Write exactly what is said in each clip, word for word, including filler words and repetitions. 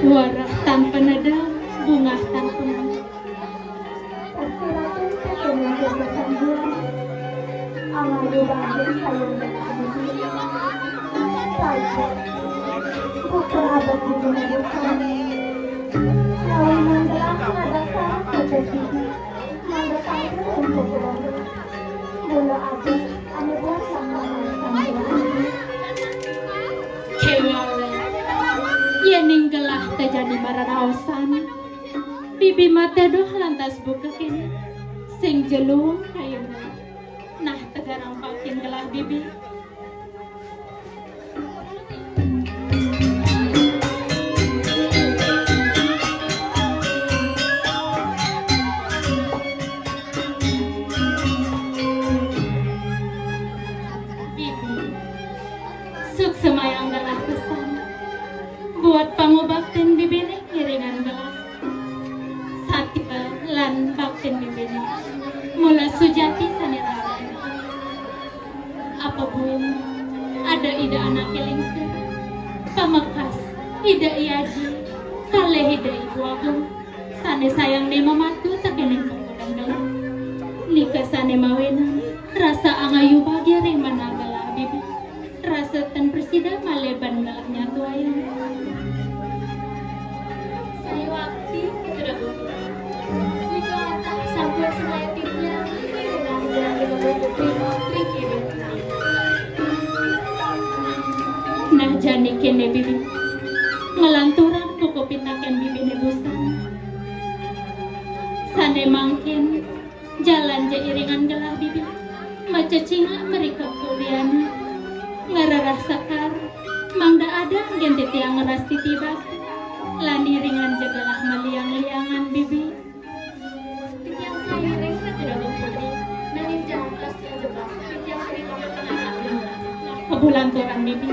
Warah tan penedang, bungah tan penedang. Pasti ratu teu keur nyangkeun pasanjuan. Angah dibanding sayang dan abdi. Saja. Putra abad di dunia bukan. Lawan manggelah ngadasar kata siji. Mangga tampil untuk urang. Bola abdi anu buat langkah. Kéwala. Yéning gelah téh jadi mararaosan. Bibi mah téh doh lantas buka kéné. Sing jelung kayuna. Nah, teu garang pakin gelah bibi. Bibi. Suksemayang gelah pesan. Buat pangubaktin bibiné ngiringan gelah. Satia lan baktin bibiné. Mula sujati sané rahayu. Apa buin ada ida anaké lingsir. Pamekas ida i aji. Kalih ida ibu agung. Sané sayang dé mamatu takéning panggodan gelah. Nika sané mawinan rasa angayu bagia ring manah gelah bibi. Rasa tan prasida malih ban gelah nyatuayang. Sayuwakti Putra Bumi. Nika wantah sampun semaya titiang ring gelah Putra Bumi. Nah jani kéné bibi. Ngelanturang buku pitakén bibiné busana. Sané mangkin jalan ja iringan gelah bibi. Macecingak meri kakuliana. Ngarerah sekar. Mangda ada gén titiang ngeras titibat. Lan iringan ja gelah maliang-liangan bibi. Titiang sairing ka Juragan Putri. Nanging jantos yang jelas titiang iri ka penganak. Kebulan turang bibi.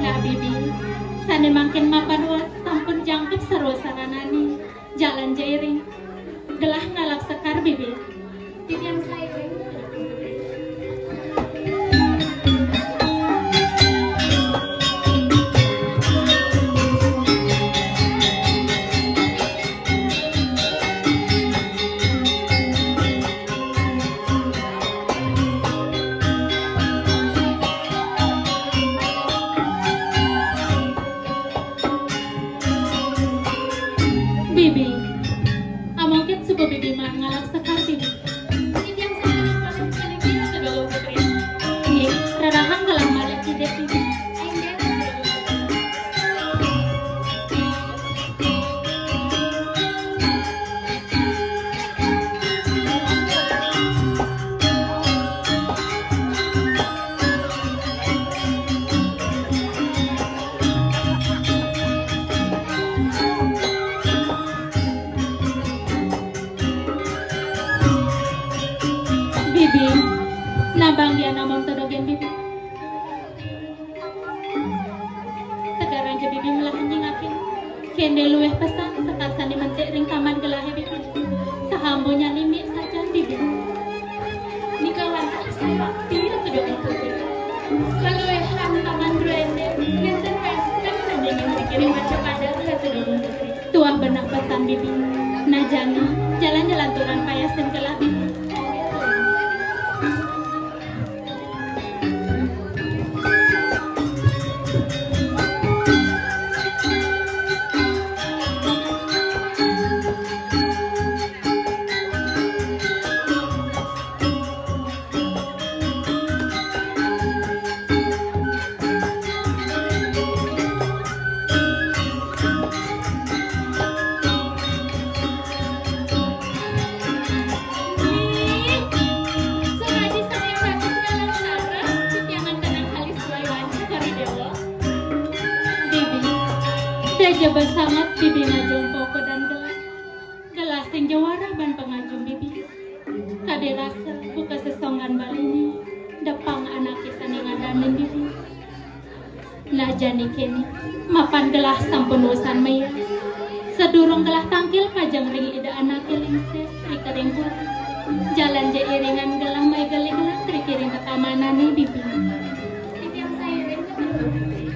Nah, bibi, sané mangkin mapan wa-, sampun jangkep sarwa saranani. Jalan jairing. Gelah ngalap sekar, bibi. Titiang sairing. Bibi mangalap sekar, Bibi. Titiang sanak paling paling kira kedua putri. Nggih, rarahang gelah malih kidik, Bibi. Inggih, kedua putri. Bibi, nabang dia namung todogin, Bibi. Tegarang ja Bibi melahan nyingapin. Kéné luwih pesan sekar sané mentik ring taman gelahé, Bibi. Saha ambu nyalimi sajan, Bibi. Nika wantah saya waktu todogin putri. Kaluwihan taman druéné nénten wénten sané ngiring ring Macapada, Ratu Dogon Putri. Tuah benah pesan, Bibi. Nah jani, jalan-jalan turan payasin gelah, Bibi. Nih, sumadi saya bagus dalam sareng, titiangan tenang alis wai wanci kari dewa. Bibi, daja basanget Bibi ngajum koko dan gelas. Gelas sing jawara ban pangajum, Bibi. Kadé rasa buka sesonggan baliné, depang anaké sané ngadanin, Bibi. Nah jani kéné, mapan gelah sampun wusan mayas. Sadurung gelah tangkil pajeng ring Ida Anaké lingsir, ri kering puri. Jalan ja iringan gelah mai gali gelah ri kiring kakamanané, Bibi. Titiang sairing ka Putri.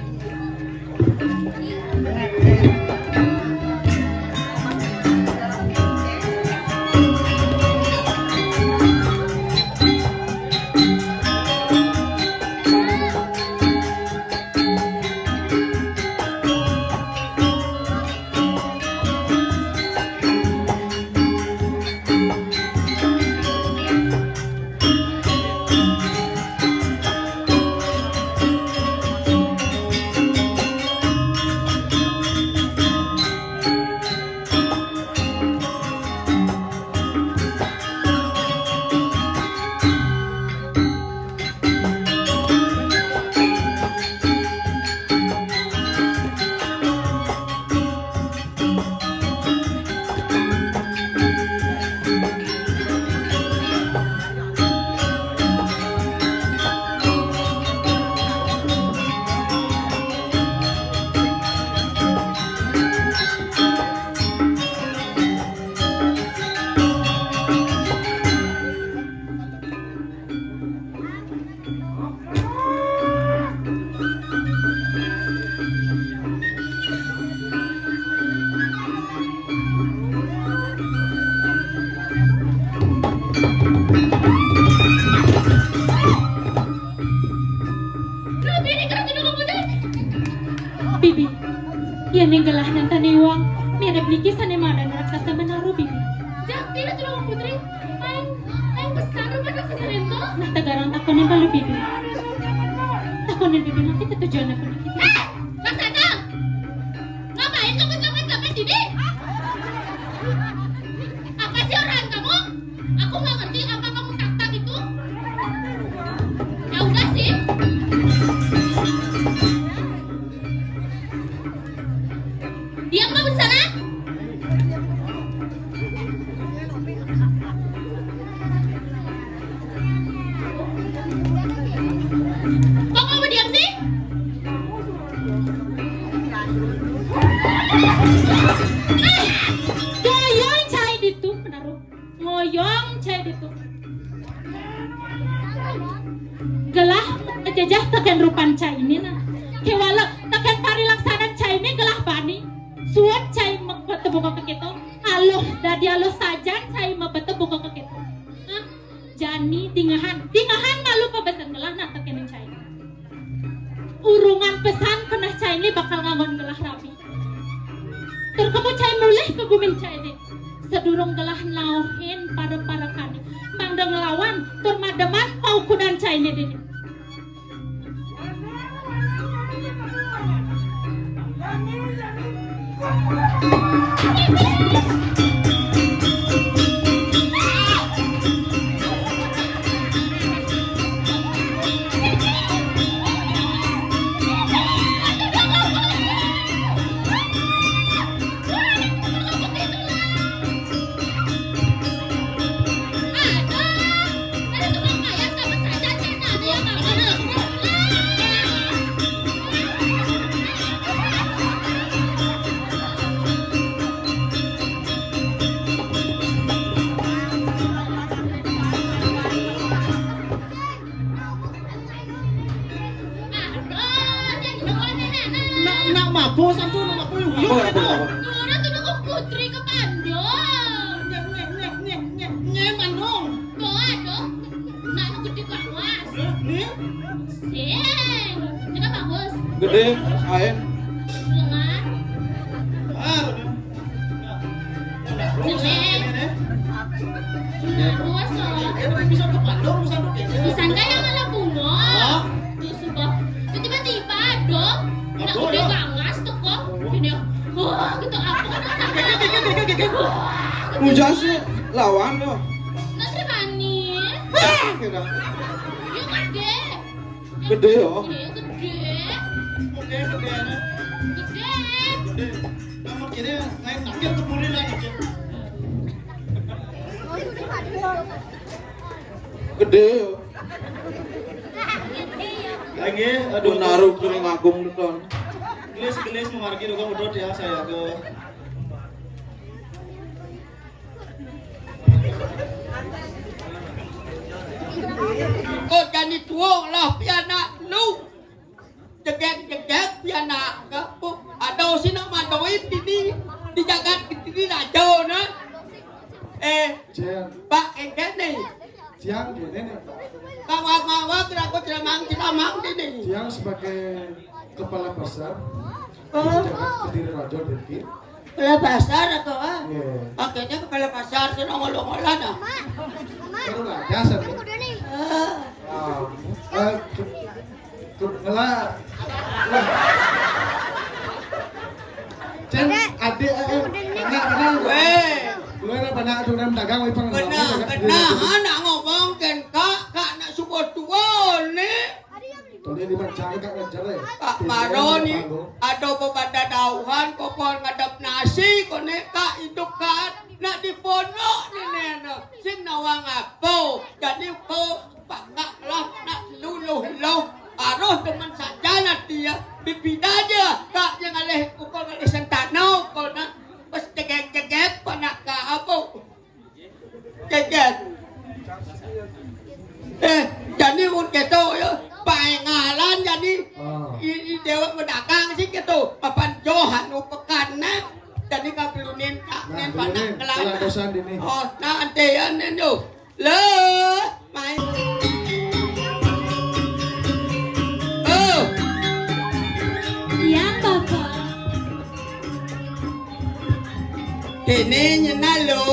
Bibi, yéning gelah nénten iwang, mirib niki sané madan raksasa Menaru, Bibi. Jakti Ratu Putri, aing, aing pesan rupa raksasa nénten. Nah, tegarang takonin balu, Bibi. Takonin, Bibi, ngerti tetujuan aku niki. Eh, raksasa! Ngapain kamu nyopet-nyopet sini? Apa sih orang kamu? Aku nggak ngerti apa kamu tak-tak itu. Ya udah sih. Diam kamu di sana. Kok kamu diam sih? Eh, doyan cai ditu, penaruh. Ngoyong cai ditu. Gelah jajah tekén rupan cainé nah. Kéwala tekén parilaksanan cainé gelah bani. Suud cai mabeta buka ka kéto. Aluh dadi aluh sajan cai mabeta buka ka kéto. Hah? Jani dingahan, dingahan malu pabesen gelah nah tekén cai. Urungan pesan keneh cainé bakal nganggon gelah rabi. Tur kemu cai mulih ka gumin cainé. Sadurung Kelah nauhin para-parakané. Mangda nglawan tur mademan paukudan cainé déné. Nak, nak mabuk, sampo nak mabuk, yuk, yuk, Apa, apa, yuk. Apa? Ora tuh aku putri kepandung. Nyeh, nyeh, nyeh, nyeh, nyeh, nyeh, mandung. Doa dong. Nak gedé banget. Hah? Nih? Sing. Ini kan bagus. Gedé, ain. Lengan. Ah, bener. Nah, nah, Jelek. Ini, nih. Nah, dua, so. Ini bisa kepandung, bisa kepandung. Bisa enggak yang malah bunga? Hah? Tuh, sumpah. Tiba-tiba dong. Nak Aduh, gedé ya. Bangas tuh kok. Gini, wah, gitu apa? Gege, gege, gege, gege. Wah, gitu. Ujas sih, lawan lo. Nggak terima nih. Hah, gitu. Yuk, gedé. Gedé, ya. Gedé, gedé. Oke, gedé. Gedé. Gedé. Nomor kiri, main nangkep ke puri lah, nangkep. Gedé, ya. Lagi, aduh. Menaruh kuning agung, Don. Gelis-gelis memargi, dukung udut ya, saya ke. Kok jani tuwuh lah pianak lu. Jegég-jegég pianak ka. Aduh, sina madoin dini di jagat dini raja na. Eh, Cil. Pak, engkene. Siang dene nih. Kawa-kawa kira aku ceramang-ceramang dini. Siang sebagai kepala pasar. Oh. Di jagat Kediri Raja, Deki. Kepala pasar atau ah? Iya. Pakainya kepala pasar, senang ngolong-ngolan ah. Baru nggak biasa tuh. Ah. Ah, eh, ke-, ke-, ngelar. Cen, adik, eh, eh, anak, anak. Weh. Lu ada anak tuh, orang dagang, weh, pang. Benar, dagang, benar. Dagang. Anak ngomong, kan, Kak, Kak, nak subuh tua, nih. Tadi di Mancang, Kak, ngajar, ya? Kak Maro ni, ada bebadan dauhan, kokon ngadep nasi, kone, Kak, hidup, Kak, nak di pondok ni, ni, ni. Sing nawang apa? Jadi, ko, Pak, Kak, lah, nak luluh, loh. Aroh teman saja nanti, ya. Bibida aja, Kak, yang alih, ukur alih sentano, kone, pas jegek-jegek, panak, Kak, apa? Cecet. Eh, jani mun keto ya, paengalan jani. Ah. I, i dewek pedagang sih keto. Papan joh anu pekan nah. Jani kagelunin kak, nah, nen panak kelan. Dosan dini. Oh, nah, ante ya, nen yo. Leh, main. Oh. Yang Bapak. Dene nyenal lo.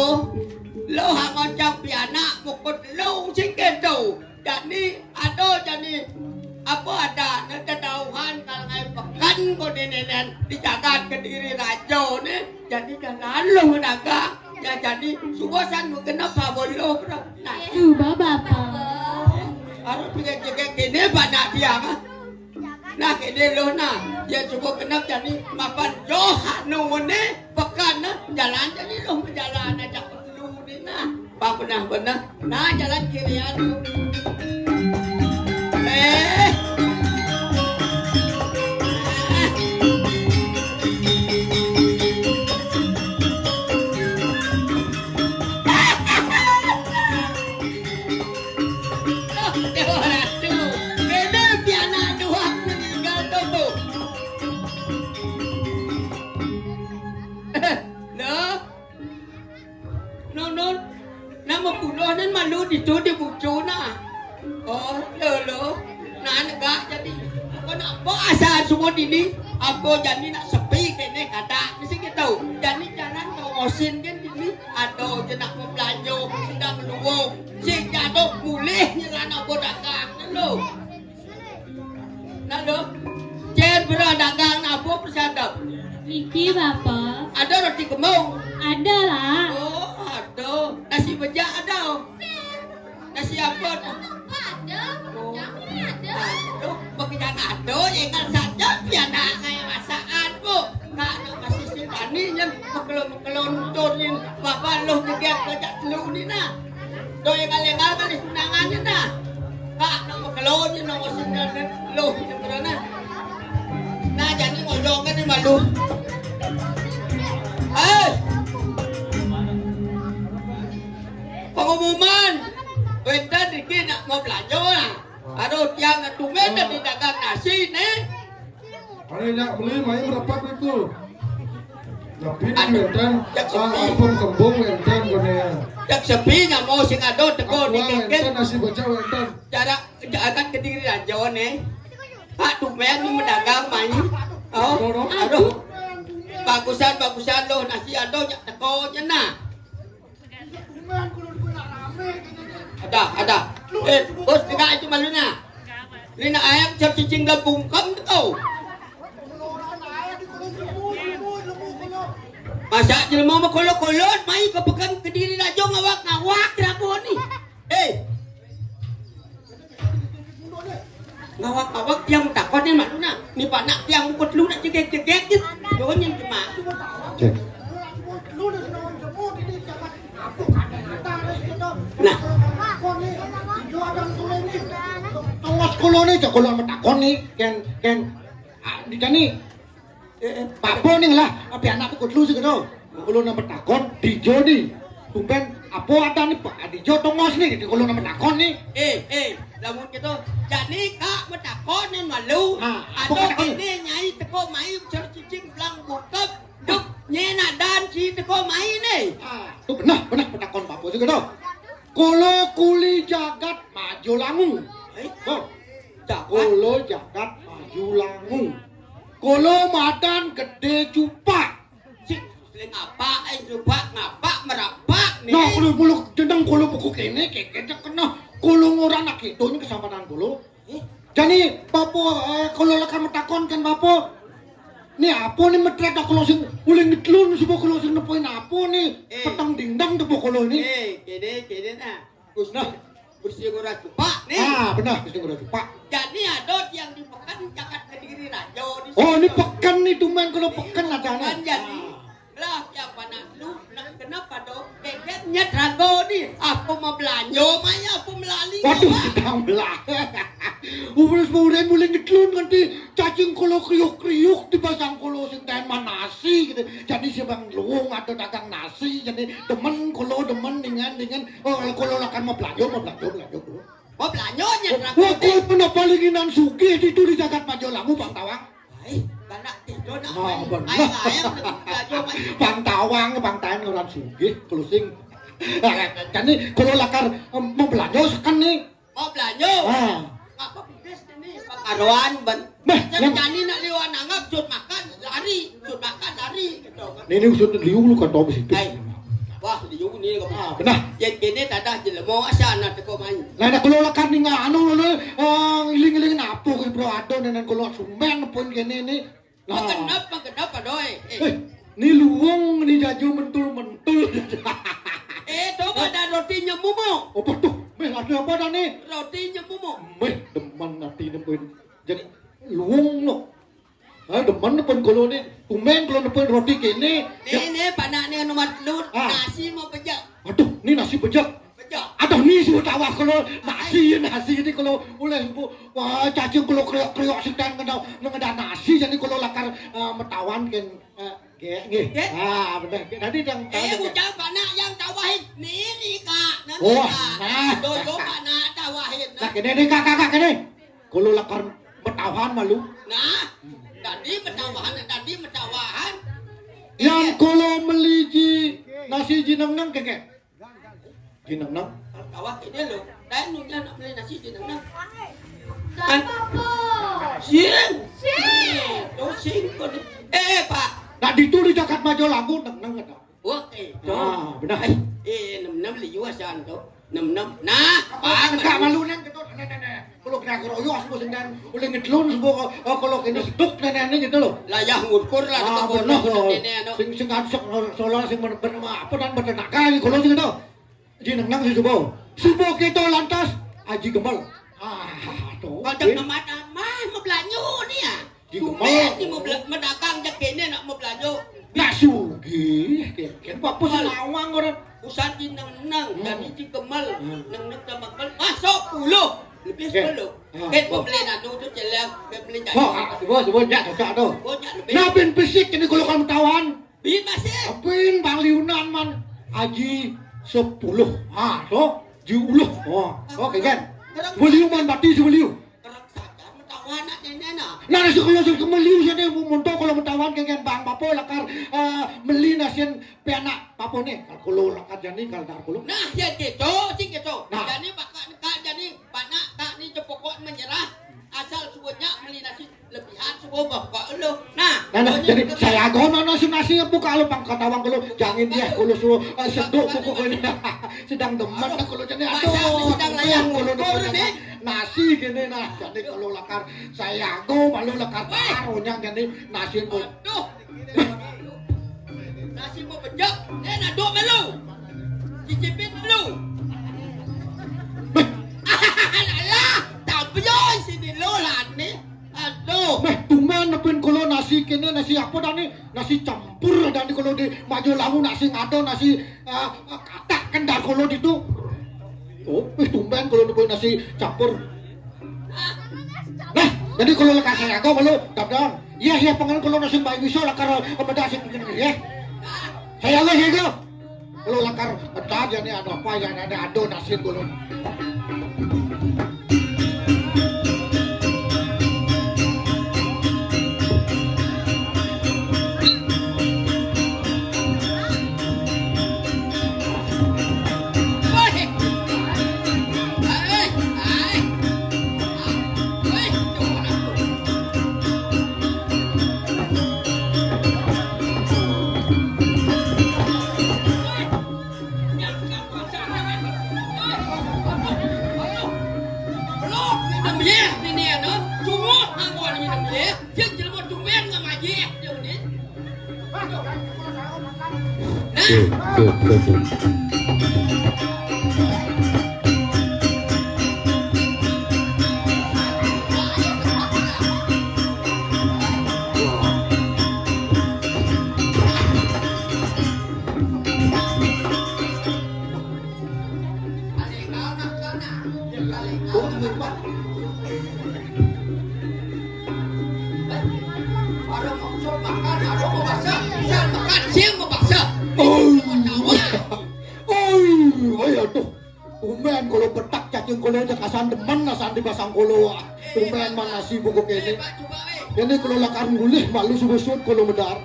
Lo hangon jam pianak mukut lo sing kento. Jani ado jani apa ada ne dedauhan kal ngai pekan ko dene nen di jagat Kediri Raja ne. Jani jalan lo dagang. Ya jani subuh san genep ha bolo. Nah. Subuh Bapak. Harus pikir-pikir kene banyak dia mah. Nah, kene lo nah, ya cukup genep jani mapan joh anu ngene pekan nah, jalan jani lo bejalan aja perlu ni nah. Pak benah-benah. Nah, jalan kiri anu. Eh. Dewa Ratu, kene pianak dua meninggal tu, Bu. Lo, Nun, Nun, nama puluh nan malu ditu di bucu nah. Oh, lo, lo. Nah, negak jadi. Kau nak apa asal semua dini? Apa jadi nak sepi kene kada? Mesti kita. Jadi jalan kau osin kan dini. Atau Jenak mau belanja, sedang luwung. Sing jaduk mulih nyerana bodagang. Nah, lo. Nah, lo. Cen pira dagang nabung persadap. Niki, Bapak. Ada roti gembung? Ada lah. Oh, ada. Nasi bejak ada. Nasi apa tu? Ada, ada. Aduh, pekerjaan ada, ya kan saja pianak kayak masakan, Bu. Kak, masih si Tani yang mekelon-mekelon turin, bapak lo juga kerja telu ni nah. Doi kali-kali kali tunangannya nah. Kak, nak mekelon ni, nak masih dan lo yang kerana. Nah, jadi ngojok kan ni malu. Eh, pengumuman. Wénten niki nak mau belanja nah. Aduh, tiang tumben di dagang nasi nih. Ada nak beli main berapa itu? Tapi ini wénten, ah, apem kembung wénten koné. Cek sepi nyamo sing ado teko di wénten, nasi bejak wénten. Cara akan Kediri Rajo nih. Pak tumben nu medagang main. Oh, aduh. Bagusan, bagusan loh, nasi ado nyak teko nyenah. Ada, ada. Eh, bos, dengar itu malu nah. Ini nak ayam cap cicing dalam bungkam tu kau. Masa jelema mah kolot-kolot, mai ke pekan Kediri Rajo ngawak-ngawak rabu ni. Eh. Ngawak-ngawak tiang takon ni malu nah. Ni panak tiang mukut lu nak jegek-jegek je. Doon yang cuma. Cek. Nah. Tongos kulo ni, cek kulo metakon ni, ken, ken. Ah, di jani. Eh, eh, papo ning lah, api anak ku kutlu sik to. Kulo nang petakon, dijo ni. Tumben, apo ada ni, Pak? Dijo tongos ni, gitu. Kulo nang petakon ni. Eh, eh, lamun gitu, jani kak metakon yang malu, ah, apo atau takon? Ini nyai teko mai, cer cicing belang bukep, duk, nyena dan si teko mai ni. Ah, tu benah, benah petakon papo sik to. Kulo kuli jagat Majolangu. Eh? Oh, jagat? Kulo jagat Majolangu. Kulo madan Gede Cupak. Sik, sing apa, eh, Cupak, ngapak, merapak, nih. Nah, kulo, kulo, jeneng kulo buku kene, keke, kena. Kulo ngora nak itu, ini kesampanan kulo. Eh? Jani, papo, eh, kulo lakar metakon kan, papo. Ni apo ni metrek kulo sing uling ngetlun, suba kulo sing nepuin apo ni? Eh. Peteng dingdang tepo kulo ni. Eh, kene, kene nah. Gusti, nah. Gusti Ngurah Cupak ni. Ah, benah, Gusti Ngurah Cupak. Jani ada tiang di pekan, jagat Kediri Rajo ni. Oh, ni pekan ni, tumben kulo pekan ada ni. Pekan jani. Ah. Lah, tiang panak lu, nak kenapa do? Keket nyet rago ni. Apa mau belanja, mai apa melali? Waduh, sedang belah. Urus uren mulai ngetlun nganti cacing kulo kriuk-kriuk dipasang kulo sing taen manasi gitu. Jadi si Bang Luwung ada dagang nasi, jadi demen kulo, demen dengan, dengan, oh, kulo lakar mau belanja, mau belanja, belanja kulo. Mau belanja nyet rago. Wah, kulo pernah palinginan sugih itu di jagat Majolangu, Bang Tawang. Ai, kanak tidur nak. Nah, main. Bener. Ai, ayam lagi belajar main. Bang Tawang, Bang Tawang orang sugih, closing. Kan ni kulo lakar, em, mau belanja sekan ni. Mau belanja? Ah. Apa pipis ni? Pakaruan, ben. Meh, jangan jani nak liwat nanggap, sut makan, lari, sut makan, lari, gitu. Ni, ni usut liu lu kata apa situ? Ai. Wah, liu ni kau. Ah, benah. Yang kene tadah jelema asa nak teko main. Lah nak kulo lakar ninga anu lu, eh, ngiling-ngiling napo ke bro ado nenen kulo sumben pun kene ni. Nah. Magenep, magenep, adoy. Eh. Eh, ni luwung ni jaju mentul-mentul. Eh, coba dah roti nyemumuk. Apa tuh? Meh, ada apa dah ni? Roti nyemumuk. Meh, demen ati nemuin. Jadi luwung lo. Ha, demen pun kulo ni. Tumben kulo nepuin roti kene. Ni, ni, panak ni anu matlut. Ah. Nasi mau pejak. Aduh, ni nasi pejak. Pejak. Aduh, ni sudah tawah kulo. Nasi, nasi ni kulo oleh bu. Wah, cacing kulo kriok-kriok sedang kena mengedah nasi. Jadi kulo lakar, eh, metawan ken, eh, ge, ge. Ge? Ah, benar. Tadi yang eh, tahu. Ucap anak yang tawahin. Ni, ni, Kak. Nanti, oh, Kak. Nah. Doyo anak tawahin. Nah, kene ni, Kak, Kak, Kak, kene. Kulo lakar metawan malu. Nah, tadi metawahan, tadi metawahan. Yang kulo meli ji nasi jinengneng keke. Jinengneng. Tawah ini lo. Lain nunya nak beli nasi jinengneng. Kan? Sing. Sing. Tuh sing kok di-, eh, Pak. Nak ditu di jagat Majolangu nengneng kata. Wah, eh, to. Ah, benar. Eh, eh, nem-nem liu asan to. Nem-nem. Nah, apa bang, negak malu. Malu nang gitu. Nah, nah, nah. Kalau kena keroyok semua sendang, boleh ngedelun semua, eh, kalau kena seduk nenek-nenek gitu loh. Layah ngukur lah. Ah, kita benar, kalau nenek, no. Sing, sing ngaduk, soalnya sing ben-, ben-, apa dan betenaga gitu kalau gitu. Ji nang-nang si suba. Suba kita lantas, Aji Gembel. Ah, to. Kau jangan nama-nama, mau belanja ni ya. Ji Gembel. Tumben ni mau bela-, mau dagang je kene nak mau belanja. Nak sugih, kene apa sih lawang orang. Usan ji nang-nang, hmm, jadi ji Gembel. Hmm. Nang-nang tambah Gembel. Masuk puluh. Lebih sepuluh. Ah, ket pembeli nanu tu celeng, pembeli jadi. Ha, suba, suba, jak, jak tu. Suba, jak lebih. Nah, bin fisik kene kalau kamu tawan. Bin masih. Bin Bang Liunan man. Aji sepuluh. Ha, to. Ji uluh. Oh, oke kan. Beliu man bati si beliu. Kerang sadar metawa anak nenek nah. Nah, nasi kalau sing kemeliu sini mau monto kalau metawan kan Bang Papo lakar, eh, meli nasin pianak Papo ni. Kalau lakar jani kalau dar kulo. Nah, ya gitu, sing gitu. Nah. Jani bakal, kak jani panak kak ni cepokok menyerah. Asal suanya meli nasi lebihan subuh bapak lu. Nah, nah, nah, jadi saya agak mana si nasi buka lu pang ketawa kalau jangan dia kalau suruh, eh, seduk buku ini. Sedang demen dah kalau jadi. Aduh, sedang layang kalau ngukur nih. Nasi gini nah, jadi kalau lakar saya agak malu lakar taruhnya jadi nasi pun. Aduh. Nasi mau bejak, eh, nak duk malu. Cicipin dulu. Alah, tak payah sini lo lah ni. Aduh. Meh, tumben nepin kulo nasi kene, nasi apa dah ni? Nasi campur dah ni kulo di maju lawu nasi ngado, nasi, ah, ah, katak kendar kulo di tu. Oh, meh tumben kulo nepin nasi campur. Nah, jadi kulo lekas saya kau kulo dapdang. Iya, iya, pengen kulo nasi baik bisa lakar, eh, pedas itu kene, ya. Saya lah, saya kau. Kalau lakar betah ya ni ada apa ya, ada, ada nasi kulo. Oh. Oh, ayo tuh. Tumben kalau betak cacing kalau aja kasan demen, kasan dipasang kalau. Tumben man nasi buku kene. Kene kalau lakar mulih malu subusut kalau medar.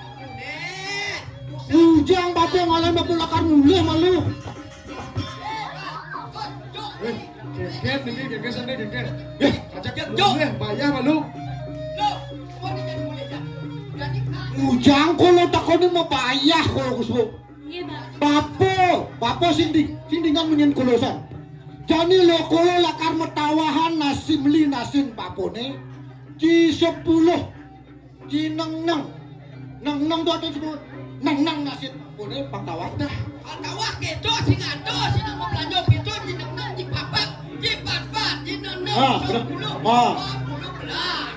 Ujang bapak ngalem bapak lakar mulih malu. Eh, geger ini, geger sana, geger. Ya. Ajak ya, bayah malu. Ujang kalau takoni mau bayah kalau kusuk. Nggih, Pak. Bapo, bapo sing di, sing dengan menyen kulo san. Jani lo kulo lakar metawahan nasi meli nasin bapone. Ji sepuluh. Ji neng neng. Neng neng tu ada sebut. Neng neng nasin bapone pang tawah dah. Tawah kedo sing ado sing nak belanja kedo ji neng neng ji papat. Ji papat ji neng neng. Ah, benar. Sepuluh. Ah. Dua puluh belas.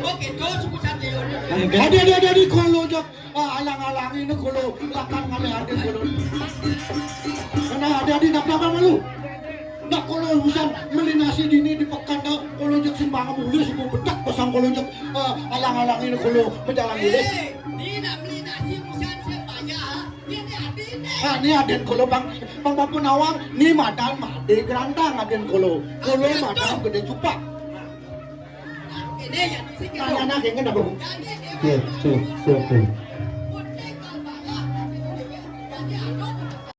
Oh kedo sebutan dia. Ada, ada, ada di kulo jok. Ah, alang-alang ini kulo lakar ngalih adin kulo. Karena ada di napa malu. Nak kulo urusan meli nasi dini di pekan dah kulo jek sing mangan mulih semua bedak pasang kulo jek, ah, alang-alang ini kulo berjalan mulih. Eh, ni nak meli nasi urusan saya bayar. Ini adin ni. Ah, ni adin kulo bang, bang Bapu Nawang, ni madan made gerantang adin kulo. Kulo madan gede cupak. Nah, nah, nah, kengken dah, Bro. Siap, siap, siap, Bro.